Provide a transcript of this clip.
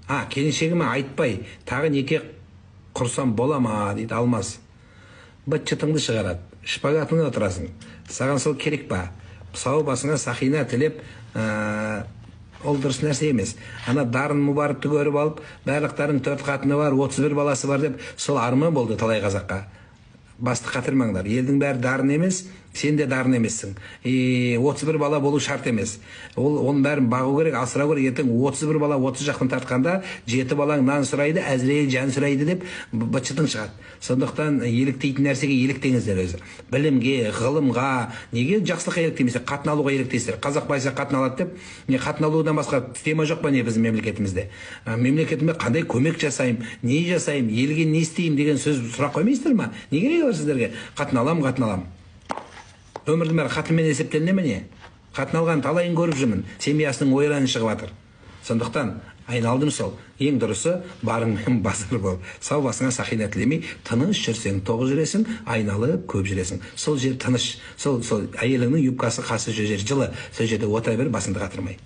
Келіншегіме айтпай тағы неке құрсам бола ма дейді Алмаз. Быт-шытыңды шығарады, шпагатыңа отырасың. Саған сол керек па? Сау басыңа сақина тілеп, ол дұрыс нәрсе емес. Ана Дарын Мұбаракты көріп алып, барлықтарының 4 қатыны бар, 31 баласы бар деп, сол арман болды талай қазаққа. Басты қатырмаңдар. Елдің бәрі Дарын емес, сен де Дарын емессің. 31 бала болу шарт емес. Ол оның бәрін бағу керек, асырау керек. Ертең 31 бала 30 жақтан тартқанда 7 балаң нан сұрайды, Әзірейіл жан сұрайды деп быт-шытың шығады. Сондықтан еліктейтін нәрсеге еліктеңіздер өзі. Білімге, ғылымға, неге жақсылыққа еліктемейсіздер? Қатын алуға еліктейсіздер. Қазақ байса қатын алады деп, не қатын алудан басқа тема жоқ па не біздің мемлекетімізде? Мемлекетіме қандай көмек жасаймын, не жасаймын, елге не істеймін деген сөз сұрақ қоймайсыздар ма? Не керегі бар сіздерге? Қатын алам, қатын алам. Өмірдің бәрі қатынмен есептеліне ме не? Қатын алған талайын көріп жүрмін, семьясының ойраны шығып жатыр. Сондықтан айналдым сол. Ең дұрысы барыңмен базар бол. Сау басыңа сақина тілемей, тыныш жүрсең, тоқ жүресің, айналып көп жүресің. Сол жер тыныш, сол әйеліңнің юбкасы қасы жер жылы, сол жерде отыра бер, басыңды қатырмай.